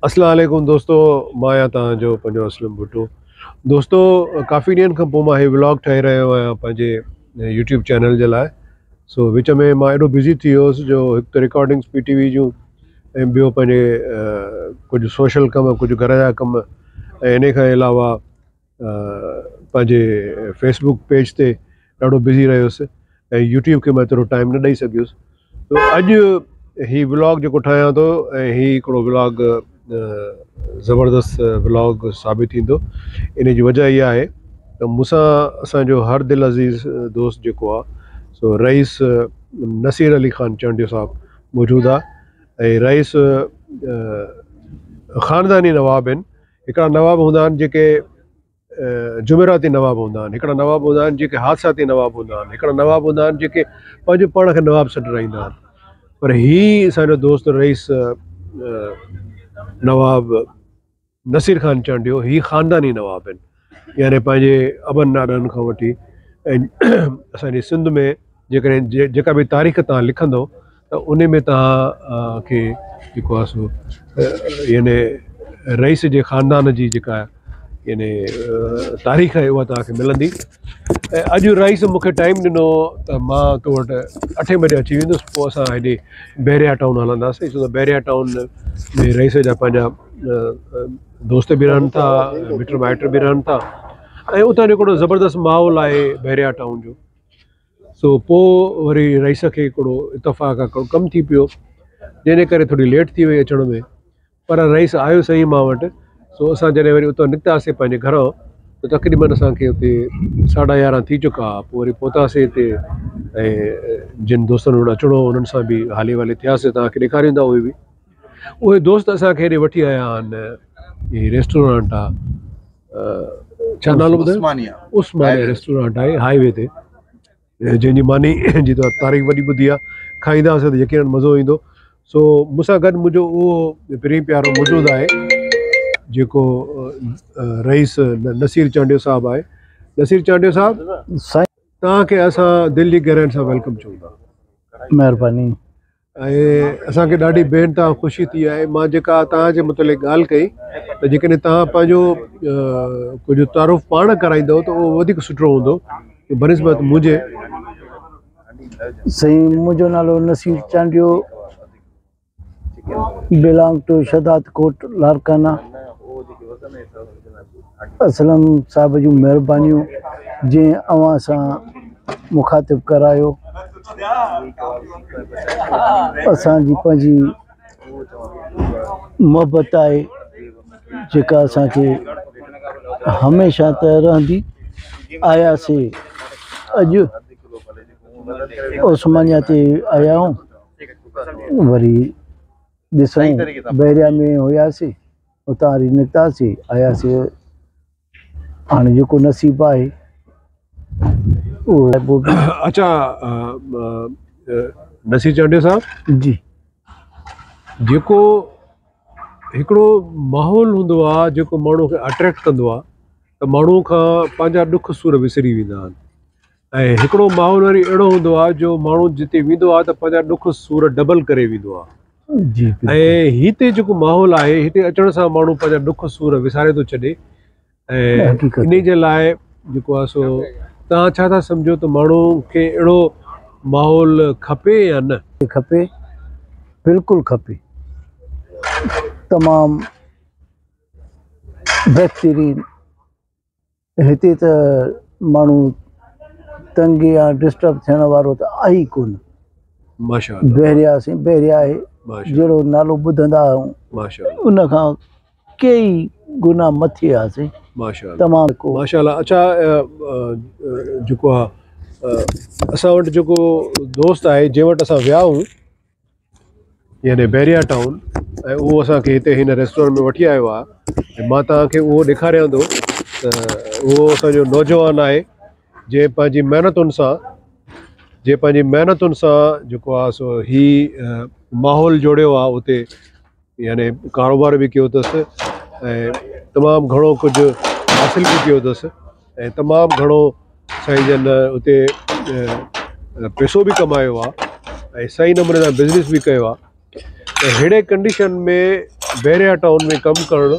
اسلام عليڪم دوستو مان آهيان توهان جو پنهنجو اسلم ڀٽو دوستو ڪافي ڏينهن کان پوء مان هي ولاگ ٺاهي رهيو آهيان پنهنجي يوٽيوب چينل جي لاء سو وچ ۾ مان ايڏو بزي ٿي ويو هوس جو هڪ ته رڪارڊنگس پي ٽي وي جون ۽ ٻيو پنهنجي ڪجهه سوشل ڪم ڪجهه گهر جا ڪم ۽ ان کان علاوه پنهنجي فيس بڪ پيج تي ڏاڍو بزي رهيس ۽ يوٽيوب کي مان ايترو ٽائيم نه ڏئي سگهيس ته اڄ هي ولاگ جيڪو ٺاهيان ٿو ۽ هي هڪڙو ولاگ زبردست ولاگ ثابت ٿيندو ان جي وجه اها آهي ته مون سان اسانجو هر دل عزيز دوست جيڪو آهي سو رئيس نصير علي خان چانڊيو صاحب موجود آهي ۽ رئيس خانداني نواب آهن هڪڙا نواب هوندا آهن جيڪي جمعراتي نواب هوندا آهن، هڪڙا نواب هوندا آهن جيڪي حادثاتي نواب هوندا آهن، هڪڙا نواب هوندا آهن جيڪي پنهنجو پاڻ کي نواب سڏرائيندا آهن پر هي اسان جو دوست رئيس نواب نصير خان چانڊيو هي خانداني نواب آهن يعني پنهنجي ابن ڏاڏن کان وٺي ۽ اسان جي سنڌ ۾ جيڪڏهن جيڪا به تاريخ توهان لکندو ته ان ۾ توهان کي جيڪو آهي سو يعني رئيس جي خاندان جي جيڪا يعني تاريخ آهي اها توهان کي ملندي ۽ اڄ رئيس مون کي ٽائيم ڏنو ته مان تو وٽ اٺين بجي اچي ويندس پوء اسان هيڏي بحريا ٽائون هلنداسين ڇو ته بحريا ٽائون ۾ رئيس جا پنهنجا دوست به رهن ٿا مٽ مائٽ به رهن ٿا ۽ اتان جو هڪڙو زبردست ماحول آهي بحريا ٽائون جو سو پوء وري رئيس کي هڪڙو اتفاق کان هڪڙو ڪم ٿي پيو جنهن جي ڪري ٿوري ليٽ ٿي وئي اچڻ ۾ پر رئيس آيو صحيح مان وٽ سو اسان جڏهن وري اتان نڪتاسين پنهنجي گهران ته تقريبن اسانکي اتي ساڍا يارهن ٿي چڪا هئا پوء وري پهتاسين هتي ۽ جن دوستن وٽ اچڻو هو انهن سان به حالي والي ٿياسين توهان کي ڏيکاريون ٿا اهي به اهي دوست اسانکي هيڏي وٺي آيا آهن هي ريسٽورانٽ آهي ڇا نالو ٻڌايو؟ عثمانيه عثمانيه ريسٽورانٽ آهي هاء وي تي جنهن جي ماني جي ته تعريف وڏي ٻڌي آهي کائينداسين ته يقينن مزو ايندو سو مون سان گڏ منهنجو اهو پرين پيارو موجود آهي جيڪو رئيس نصير چانڊيو صاحب آهي نصير چانڊيو صاحب سائين توهان کي اسان دل جي گهراين سان welcome چئون ٿا. مهرباني. ۽ اسان کي ڏاڍي بي انتها خوشي ٿي آهي مان جيڪا توهان جي متعلق ڳالهه ڪئي ته جيڪڏهن توهان پنهنجو ڪجهه تعارف پاڻ ڪرائيندو ته اهو وڌيڪ سٺو هوندو بنسبت منهنجي. سائين منهنجو نالو نصير چانڊيو بلانگ ٽو شهداد ڪوٽ لاڙڪانا اسلم صاحب جون مهربانيون جنهن اوهان سان مخاطب ڪرايو اسان جي پنهنجي محبت آهي جيڪا اسان کي هميشه ته رهندي آياسي اڄ عثمانيه تي آيا آهيون وري ڏسون بحريا ۾ هياسي اتان وري نڪتاسي آياسي هاڻي جيڪو نصيب آهي اهو. اڇا نصير چانڊيو صاحب جي جيڪو هڪڙو ماحول هوندو آهي جيڪو ماڻهو کي اٽريڪٽ ڪندو آهي ته ماڻهو کان پنهنجا ڏک سور وسري ويندا آهن ۽ هڪڙو ماحول وري اهڙو هوندو آهي جو ماڻهو جتي ويندو آهي ته پنهنجا ڏک سور ڊبل ڪري ويندو آهي جي ۽ هتي جيڪو ماحول آهي هتي اچڻ سان ماڻهو پنهنجا ڏک سور وساري ٿو ڇڏي ۽ انهي جي لاء جيڪو آهي سو توهان ڇا ٿا سمجهو ته ماڻهو کي اهڙو ماحول کپي يا نه؟ کپي بلڪل کپي تمام بهترين هتي ته ماڻهو تنگ يا ڊسٽرب ٿيڻ وارو ته آهي ئي ڪونه. ماشاءالله. بحريا سين بحريا آهي جهڙو نالو ٻڌندا آهيون ماشاءالله ان کان ڪيئي گنا مٿي آهي سائين. ماشاءالله تمام ماشاءالله اڇا جيڪو آ اسان وٽ جيڪو دوست آهي جنهن وٽ اسان ويا آهيون يعني بحريا ٽائون ۽ اهو اسان کي هتي هن ريسٽورنٽ ۾ وٺي آيو آهي ۽ مان توهان کي اهو ڏيکاريان ٿو ته اهو اسان جو نوجوان آهي جنهن پنهنجي محنتن سان جنهن پنهنجي محنتن سان جيڪو آهي سو هي ماحول جوڙيو آهي اتي يعني ڪاروبار به ڪيو اٿس ۽ تمام گهڻو ڪجهه حاصل به ڪيو اٿس ۽ تمام گهڻو سائين جن اتي پئسو به ڪمايو آهي ۽ صحيح نموني سان بزنس به ڪيو آهي ته ههڙي ڪنڊيشن ۾ بحريا ٽائون ۾ ڪم ڪرڻ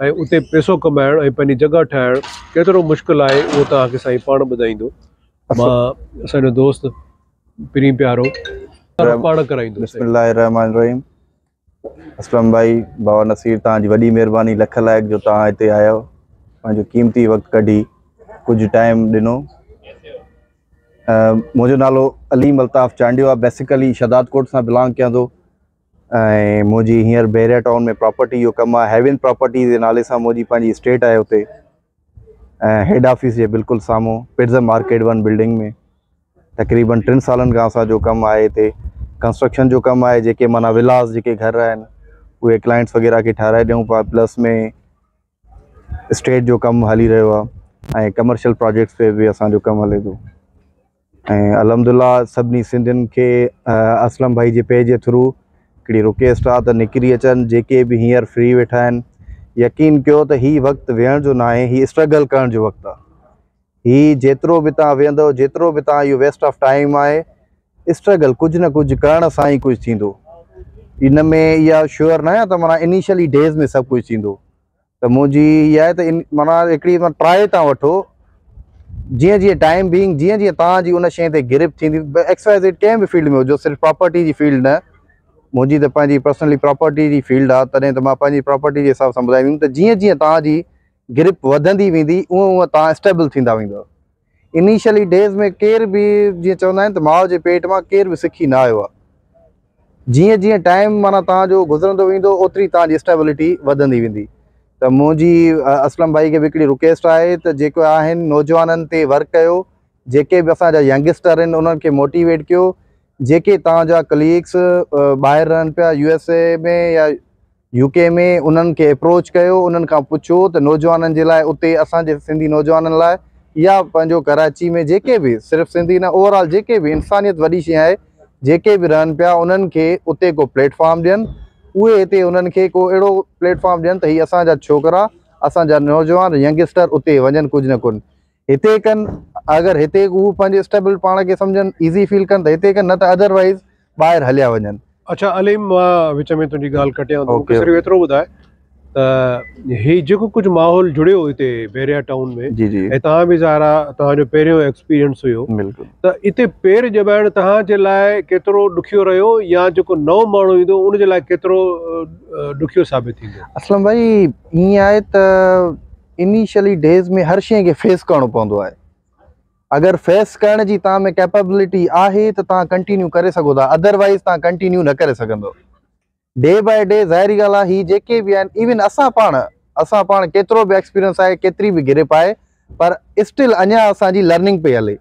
۽ اتي پئسو ڪمائڻ ۽ پنهنجي جڳهه ٺاهڻ ڪيترو مشڪل آهي اهو توهان کي سائين پاڻ ٻڌائيندو. مان اسان جو دوست پرين پيارو پاڻ ڪرائيندو. بسم الله الرحمٰن الرحيم. اسلم ڀائي، بابا نصير توهان جي وڏي مهرباني لک لائق جو توهان هتي آيا پنهنجو قيمتي وقت ڪڍي ڪجهه ٽائيم ڏنو. منهنجو نالو عليم الطاف چانڊيو آهي، بيسيڪلي شهداد ڪوٽ سان بلانگ ڪيان ٿو ۽ منهنجي هينئر بحريا ٽائون ۾ پراپرٽي جو ڪم آهي. هيون پراپرٽي جي نالي سان منهنجي پنهنجي اسٽيٽ آهي اتي ۽ هيڊ آفيس جي بلڪل سامهون پرزم مارڪيٽ ون بلڊنگ ۾ تقريبن 3 سالن کان اسان جو ڪم آهي. هتي ڪنسٽرڪشن جو ڪم آهي، جيڪي معنيٰ ولاز جيڪي گهر آهن اهي ڪلائنٽس وغيره کي ٺهرائي ڏيون پيا، پلس ۾ اسٽيٽ جو ڪم هلي رهيو آهي ۽ ڪمرشل پراجيڪٽس تي به اسان جو ڪم هلي ٿو ۽ الحمدلله سڀني سنڌين کي اسلم ڀائي جي پيج جي ٿرو هڪڙي رڪويسٽ آهي ته نڪري اچن جيڪي به هينئر فري ويٺا آهن. يقين ڪيو ته هي وقت ويهڻ جو ناهي، هي اسٽرگل ڪرڻ جو وقت آهي. هي جيترو به توهان ويهندؤ جيترو به توهان اهو ويسٽ آف ٽائيم آهي. اسٽرگل ڪجهه نه ڪجهه ڪرڻ سان ئي ڪجهه ٿيندو. ان ۾ اها شوئر نه آهيان ته معنيٰ انيشلي ڊيز ۾ سڀ ڪجهه ٿيندو. ته منهنجي اها آهي ته معنيٰ هڪڙي ٽرائي توهان وٺو، جيئن جيئن ٽائيم بينگ جيئن جيئن توهان جي ان شيء تي گرپ ٿيندي، ايڪس واء زيڊ ڪنهن به فيلڊ ۾ هجو، صرف پراپرٽي جي فيلڊ نه، منهنجي ته پنهنجي پرسنلي پراپرٽي جي فيلڊ آهي تڏهن ته مان پنهنجي پراپرٽي جي حساب سان ٻڌائيندم ته جيئن جيئن توهان جي گرپ وڌندي ويندي اونئن اونئن توهان اسٽيبل ٿيندا ويندؤ. انيشلي ڊيز ۾ ڪير به جيئن چوندا آهن ته ماء جي پيٽ مان ڪير به سکي نه آيو آهي. جيئن جيئن ٽائيم معنيٰ توهان جو گذرندو ويندو اوتري توهان جي اسٽيبلٽي وڌندي ويندي. ته منهنجي اسلم ڀائي کي به هڪڙي رڪويسٽ آهي ته جيڪو آهن نوجوانن تي ورڪ ڪيو، جيڪي به اسان جا ينگسٽر آهن انهن کي موٽيويٽ ڪيو، جيڪي توهان جا ڪليگس ٻاهر رهن پيا يو ايس اي ۾ يا يو ڪي ۾ انهن کي اپروچ ڪيو، انهن کان پڇو ته نوجوانن جي لاء اتي اسان جي سنڌي نوجوانن لاء يا پنهنجو ڪراچي ۾ جيڪي به صرف سنڌي نه اوور آل جيڪي به انسانيت وڏي شيء آهي جيڪي به رهن پيا انهن کي اتي ڪو پليٽ فارم ڏين، اهي هتي انهن کي ڪو اهڙو پليٽ فارم ڏين ته هي اسان جا ڇوڪرا اسان جا نوجوان ينگسٽر اتي وڃن ڪجهه نه ڪن هتي ڪن، اگر هتي هو پنهنجي اسٽيبل پاڻ کي سمجهن ايزي فيل ڪن ته هتي ڪن نه ته ادر وائيز ٻاهر هليا وڃن. اڇا عليم مان وچ ۾ تنهنجي ڳالهه ڪٽيان ٿو مونکي صرف ايترو ٻڌاء ته هي جيڪو ڪجهه ماحول جڙيو هتي بحريا ٽائون ۾ جي جي ۽ توهان به ظاهر آ توهان جو پهريون ايڪسپيرينس هيو بلڪل ته اتي پير ڄمائڻ توهان جي لاء ڪيترو ڏکيو رهيو يا جيڪو نئون ماڻهو ايندو ان جي لاء ڪيترو ڏکيو ثابت ٿيندو؟ اسلم ڀائي ائين آهي ته انيشلي ڊيز ۾ هر شيء کي فيس ڪرڻو پوندو آهي. اگر فيس ڪرڻ جي توهان ۾ ڪيپبلٽي آهي ته توهان ڪنٽينيو ڪري سگهو ٿا ادر وائيز توهان ڪنٽينيو نه ڪري سگهندو. ڊي باء ڊي ظاهري ڳالهه آهي هي جيڪي به آهن ايون اسان پاڻ اسان پاڻ ڪيترو به ايڪسپيرينس آهي ڪيتري به گرپ آهي پر اسٽل اڃا اسان جي لرننگ پئي هلي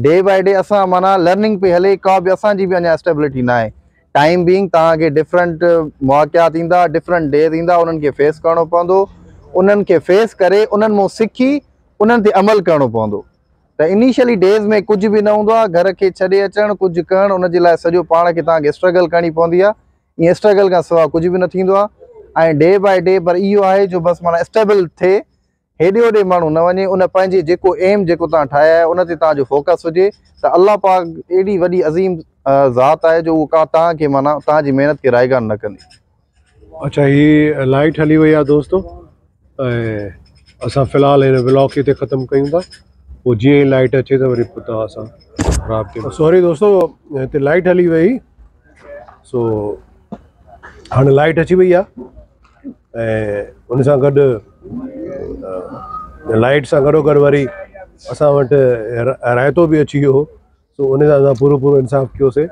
ڊي باء ڊي اسان معنيٰ لرننگ پئي هلي ڪا به اسان جي به اڃا اسٽيبلٽي نه آهي. ٽائيم بينگ توهان کي ڊفرنٽ مواقعات ايندا ڊفرنٽ ڊيز ايندا انهن کي فيس ڪرڻو پوندو انهن کي فيس ڪري انهن مون سکي انهن تي عمل ڪرڻو پوندو ته انيشلي ڊيز ۾ ڪجهه به نه هوندو آهي گهر کي ڇڏي اچڻ ڪجهه ڪرڻ ان جي لاء سڄو پاڻ کي توهان کي اسٽرگل ڪرڻي پوندي آهي ائين اسٽرگل کان سواء ڪجهه به نه ٿيندو آهي ۽ ڊي باء ڊي پر اهو آهي جو بس معنيٰ اسٽيبل ٿئي هيڏي هوڏي ماڻهو نه وڃي ان پنهنجي جيڪو ايم جيڪو توهان ٺاهيا آهي ان تي توهان جو فوڪس هجي ته الله پاڪ ايڏي وڏي عظيم ذات آهي جو اهو ڪا توهان کي معنيٰ توهان جي محنت کي رائيگان نه ڪندي. اڇا هي لائيٽ هلي وئي آهي دوستو ۽ اسان في الحال هن ولاگ کي هتي ختم ڪيون ٿا پوء جيئن ئي لائيٽ اچي ته وري پوء توهان سان رابطي ۾ سوري دوستو هتي لائيٽ هلي وئي سو هاڻي لائيٽ اچي وئي آهي ۽ ان سان گڏ لائيٽ سان گڏو گڏ وري اسان وٽ رائتو به اچي ويو هو سو ان سان اسان پورو پورو انصاف ڪيوسي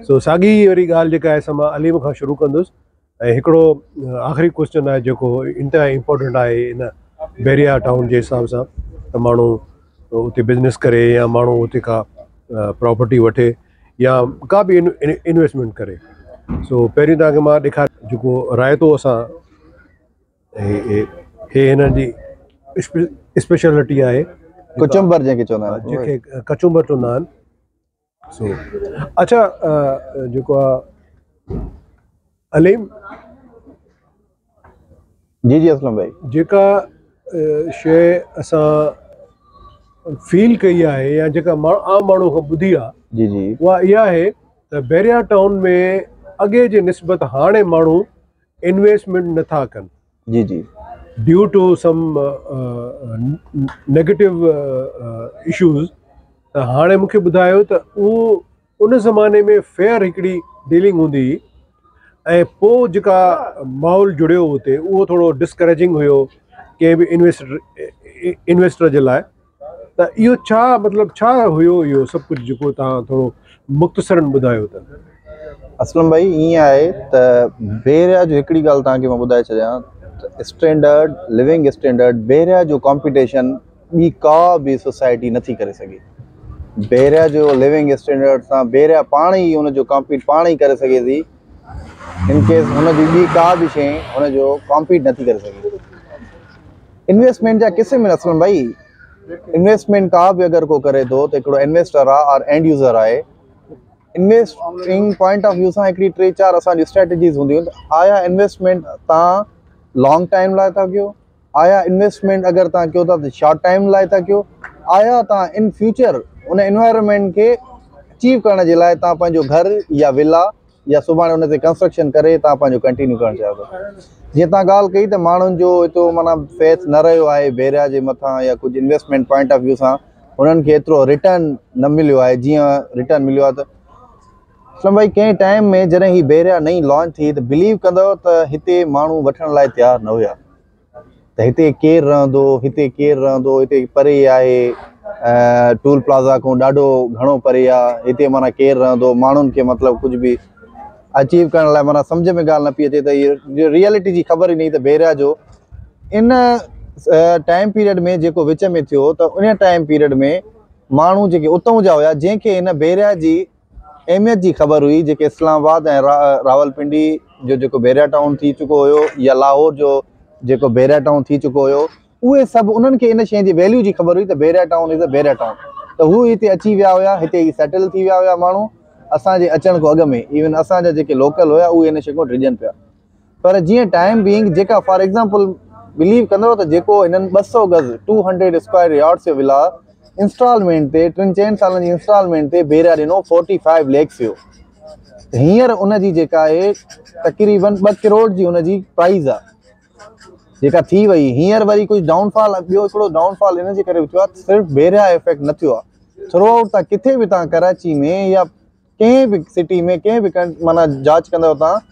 سو ساڳي وري ڳالهه جيڪا آهي سا مان عليم کان شروع ڪندس ۽ هڪڙو آخري ڪوشچن آهي جيڪو انتهائي امپورٽنٽ آهي ان بحريا ٽائون جي حساب سان ته ماڻهو اتي بزنس ڪري يا ماڻهو اتي ڪا پراپرٽي وٺي يا ڪا به انويسٽمينٽ ڪري سو پهرين توهان کي مان ڏيکار جيڪو رائتو اسان هي هي هنن جي اسپيشلٽي آهي ڪچمبر جنهن کي چوندا آهن جنهن کي ڪچمبر چوندا آهن سو اچھا جيڪو آ عليم جي جي اسلم ڀائي جيڪا شيء اسان فيل ڪئي آهي يا جيڪا عام ماڻهو کان ٻڌي آهي جي جي اها اها آهي ته بحريا ٽائون ۾ اڳي جي نسبت هاڻي ماڻهو انويسٽمينٽ نٿا ڪن. جي جي. Due to some negative issues ته هاڻي مون کي ٻڌايو ته اهو ان زماني ۾ فيئر هڪڙي ڊيلنگ هوندي هئي ۽ پوء جيڪا ماحول جڙيو اتي اهو ٿورو ڊسڪريجنگ هيو ڪنهن به انويسٽر انويسٽر جي لاء ته اهو ڇا مطلب ڇا هيو اهو سڀ ڪجهه جيڪو توهان ٿورو مختصرن ٻڌايو ته. اسلم ڀائي ائين آهي ته بحريا جو هڪڙي ڳالهه توهان کي مان ٻڌائي ڇڏيان ته اسٽينڊرڊ لونگ اسٽينڊرڊ بحريا جو ڪامپيٽيشن ٻي ڪا به سوسائٽي نٿي ڪري سگهي بحريا جو لونگ اسٽينڊرڊ سان بحريا پاڻ ئي ان جو ڪامپيٽ پاڻ ئي ڪري سگهي ٿي ان ڪيس هن جي ٻي ڪا به شيء هن جو ڪامپيٽ نٿي ڪري سگهي. انويسٽمينٽ جا قسم آهن اسلم ڀائي انويسٽمينٽ ڪا به اگر ڪو ڪري ٿو ته هڪڙو انويسٽر آ اور اينڊ يوزر آهي انويسٽنگ پوائنٽ آف ويو سان هڪڙي ٽي چار اسان جون اسٽريٽجيز هونديون آهن آيا انويسٽمينٽ تان لانگ ٽائيم لاء ٿا ڪيو آيا انويسٽمينٽ اگر تان ڪيو ٿا ته شارٽ ٽائيم لاء ٿا ڪيو آيا تان ان فيوچر ان انوائرمينٽ کي اچيو ڪرڻ جي لاء تان پنهنجو گهر يا ولا يا سڀاڻي ان تي ڪنسٽرڪشن ڪري توهان پنهنجو ڪنٽينيو ڪرڻ چاهيو ٿا جيئن توهان ڳالهه ڪئي ته ماڻهن جو ايترو معنيٰ فيٿ نه رهيو آهي بيريا جي مٿان يا ڪجهه انويسٽمينٽ پوائنٽ آف ويو سان انهن کي ايترو ريٽرن نه مليو آهي جيئن ريٽرن مليو آهي ته اسلم ڀائي ڪنهن ٽائيم ۾ جڏهن هي بيريا نئين لانچ ٿي ته بليو ڪندو ته هتي ماڻهو وٺڻ لاء تيار نه هيا ته هتي ڪير رهندو هتي ڪير رهندو هتي پري آهي ٽول پلازا کان ڏاڍو گهڻو پري آهي هتي معنيٰ ڪير رهندو ماڻهن کي مطلب ڪجهه به اچيو ڪرڻ لاء معنيٰ سمجهه ۾ ڳالهه نه پئي اچي ته هي ريئلٽي جي خبر ئي نه ته بيريا جو ان ٽائيم پيريڊ ۾ جيڪو وچ ۾ ٿيو ته ان ٽائيم پيريڊ ۾ ماڻهو جيڪي اتئون جا هيا جنهن کي هن بيريا جي اهميت جي خبر هئي جيڪي اسلام آباد ۽ راولپنڊي جو جيڪو بحريا ٽائون ٿي چڪو هيو يا لاهور جو جيڪو بحريا ٽائون ٿي چڪو هيو اهي سڀ انهن کي ان شيء جي ويليو جي خبر هئي ته Bahria town is a Bahria town ته هو هتي اچي ويا هيا هتي ئي سيٽل ٿي ويا هيا ماڻهو اسان جي اچڻ کان اڳ ۾ ايون اسان جا جيڪي لوڪل هيا اهي ان شيء کان ڊڄن پيا پر جيئن ٽائيم بينگ جيڪا فار ايگزامپل بليو ڪندو ته جيڪو هنن 200 گز 200 اسڪوائر يارڊس جو ولا انسٽالمينٽ تي ٽن چئن سالن جي انسٽالمينٽ تي بيرا ڏنو 45 ليکس جو هينئر ان جي جيڪا آهي تقريبن 2 ڪروڙ جي ان جي پرائز آهي جيڪا ٿي وئي هينئر وري ڪجهه ڊائون فال ٻيو هڪڙو ڊائون فال ان جي ڪري به ٿيو آهي صرف بيريا افيڪٽ نه ٿيو آهي ٿرو آئوٽ تان ڪٿي به تان ڪراچي ۾ يا ڪنهن به سٽي ۾ ڪنهن به معنيٰ جاچ ڪندو تان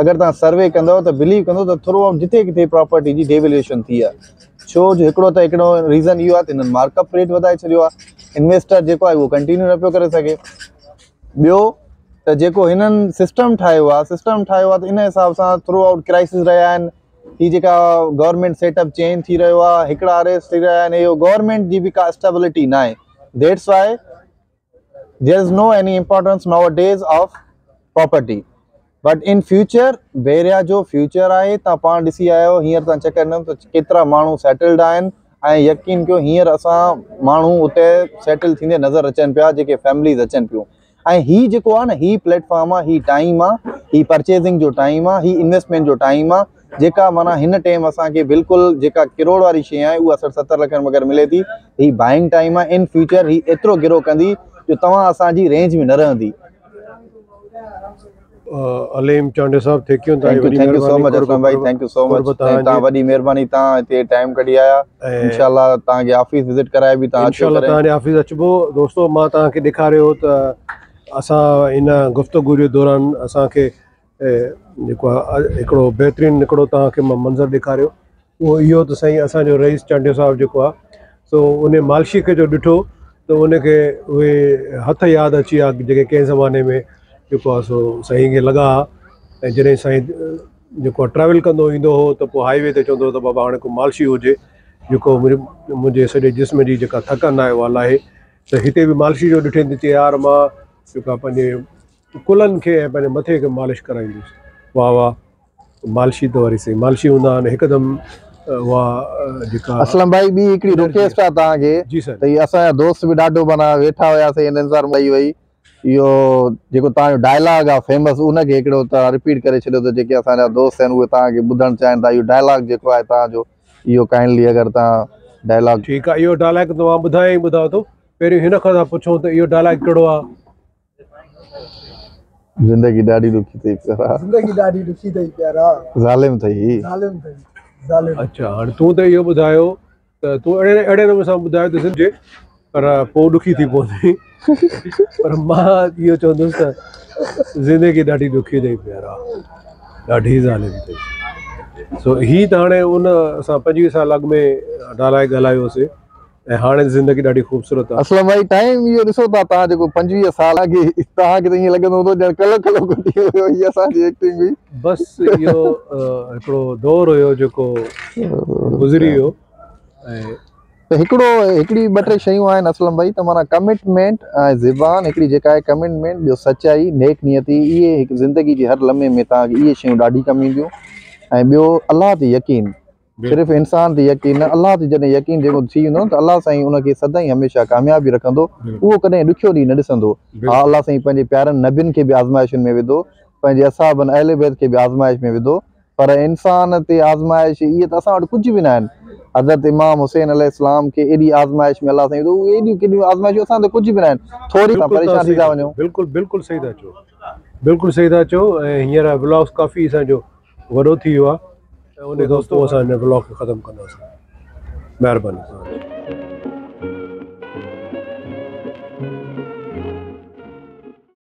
اگر توهان سروي ڪندؤ ته بليو ڪندو ته ٿرو آئوٽ جتي ڪٿي پراپرٽي جي ڊيويليوشن ٿي آهي ڇو جو هڪڙو ته هڪڙو ريزن اهو آهي ته هنن مارڪ اپ ريٽ وڌائي ڇڏيو آهي انويسٽر جيڪو آهي اهو ڪنٽينيو نه پيو ڪري سگهي ٻيو ته جيڪو هنن سسٽم ٺاهيو آهي سسٽم ٺاهيو آهي ته ان حساب سان ٿرو آئوٽ ڪرائسس رهيا آهن هي جيڪا گورنمينٽ سيٽ اپ چينج ٿي رهيو آهي هڪڙا اريسٽ ٿي رهيا آهن اهو گورنمينٽ جي به ڪا اسٽيبلٽي نه آهي that's why there is no any importance nowadays of property but in future Bahria جو فيوچر آهي تان پاڻ ڏسي آيا آهيو هينئر تان چيڪ ڪندم ته ڪيترا ماڻهو سيٽلڊ آهن ۽ يقين ڪيو هينئر اسان ماڻهو اتي سيٽل ٿيندي نظر اچن پيا جيڪي فيمليز اچن پيون ۽ هي جيڪو آهي نه هي پليٽ فارم آهي هي ٽائيم آهي هي پرچيزنگ جو ٽائيم آهي هي انويسٽمينٽ جو ٽائيم آهي جيڪا معنيٰ هن ٽائيم اسان کي بلڪل جيڪا ڪروڙ واري شيء آهي اها 60 70 لکن ۾ اگر ملي ٿي هي بائنگ ٽائيم آهي ان فيوچر هي ايترو گرو ڪندي جو توهان اسان جي رينج ۾ نه رهندي. عليم چانڊيو صاحب thank you thank you thank you so much Aslam bhai thank you so much توهان وڏي مهرباني توهان هتي ٽائيم ڪڍي آيا انشاء الله توهان کي آفيس وزٽ ڪرائي به توهان انشاء الله توهان جي آفيس اچبو دوستو مان توهان کي ڏيکاريو ته اسان ان گفتگو جي دوران اسان کي جيڪو هڪڙو بهترين هڪڙو توهان کي مان منظر ڏيکاريو اهو اهو ته سائين اسان جو رئيس چانڊيو صاحب جيڪو آهي سو ان مالشي کي جو ڏٺو ته ان کي اهي هٿ ياد اچي ويا جيڪي ڪنهن زماني ۾ جيڪو آهي سو سائين کي لڳا ها ۽ جڏهن سائين جيڪو آهي ٽريول ڪندو ايندو هو ته پوء هائي وي تي چوندو هو ته بابا هاڻي ڪو مالشي هجي جيڪو منهنجي سڄي جسم جي جيڪا ٿڪن آهي اها لاهي ته هتي به مالشي جو ڏٺي ته چي يار مان جيڪا پنهنجي ڪلهن کي ۽ پنهنجي مٿي کي مالش ڪرائيندس واهه واهه مالشي ته وري سائين مالشي هوندا آهن هڪدم اها جيڪا اسلم ڀائي ٻي هڪڙي رڪويسٽ آ توهان کي جي سر ته هي اسان جا دوست به ڏاڍو معنيٰ ويٺا هيا سي هنن سان لئي وئي اهو جيڪو توهان جو ڊائلاگ آ فيمس ان کي هڪڙو توهان رپيٽ ڪري ڇڏيو ته جيڪي اسان جا دوست آهن اهي توهان کي ٻڌڻ چاهين ٿا اهو ڊائلاگ جيڪو آهي توهان جو اهو ڪائنڊلي اگر توهان ڊائلاگ ٺيڪ آ اهو ڊائلاگ ته مان ٻڌايان ئي ٻڌان ٿو پهريون هن کان ٿا پڇون ته اهو ڊائلاگ ڪهڙو آ. زندگي ڏاڍي ڏکي اٿئي پيارا. زندگي ڏاڍي ڏکي اٿئي پيارا. ظالم اٿئي. ظالم اٿئي ظالم. اڇا هاڻي تون ته اهو ٻڌايو ته تون اهڙي اهڙي نموني سان ٻڌايو ته سمجهي پر پوء ڏکي ٿي پوندي پر مان اهو چوندس ته زندگي ڏاڍي ڏکي اٿئي پيارا ڏاڍي ظالم اٿئي. سو هي ته هاڻي ان اسان 25 سال اڳ ۾ ڊالائي ڳالهايوسي ۽ هاڻي زندگي ڏاڍي خوبصورت آهي. اسلم ڀائي ٽائيم اهو ڏسو ٿا توهان جيڪو 25 سال اڳي توهان کي ته ائين لڳندو هوندو ڄڻ ڪلهه ڪلهه ڪو ڏينهن هيو هي اسان جي ايڪٽنگ هئي. بس اهو هڪڙو دور هيو جيڪو گذري ويو ۽ ته هڪڙو هڪڙي ٻه ٽي شيون آهن اسلم ڀائي ته معنيٰ ڪمٽمينٽ ۽ زبان هڪڙي جيڪا آهي ڪمٽمينٽ ٻيو سچائي نيڪ نيتي اهي هڪ زندگي جي هر لمحي ۾ توهان کي اهي شيون ڏاڍي ڪم اينديون ۽ ٻيو الله تي يقين صرف انسان تي يقين نه الله تي جڏهن يقين جيڪو ٿي ويندو نه ته الله سائين ان کي سدائين هميشه ڪامياب ئي رکندو اهو ڪڏهن ڏکيو ڏينهن نه ڏسندو ها الله سائين پنهنجي پيارن نبين کي به آزمائشن ۾ وڌو پنهنجي اصحابن اهل بيت کي به آزمائش ۾ وڌو پر انسان تي آزمائش اهي ته اسان وٽ ڪجهه به نه آهن حضرت امام حسين عليه السلام کي ايڏي آزمائش ۾ الله سائين وڌو اهي ايڏيون ڪيڏيون آزمائشون اسان تي ڪجهه به نه آهن ٿوري سان پريشان ٿي ٿا وڃون. بلڪل بلڪل صحيح ٿا چئو بلڪل صحيح ٿا چئو ۽ هينئر ولاگس ڪافي اسان جو وڏو ٿي ويو آهي ۽ ان کان پوء اسان هن ولاگ کي ختم ڪنداسين مهرباني.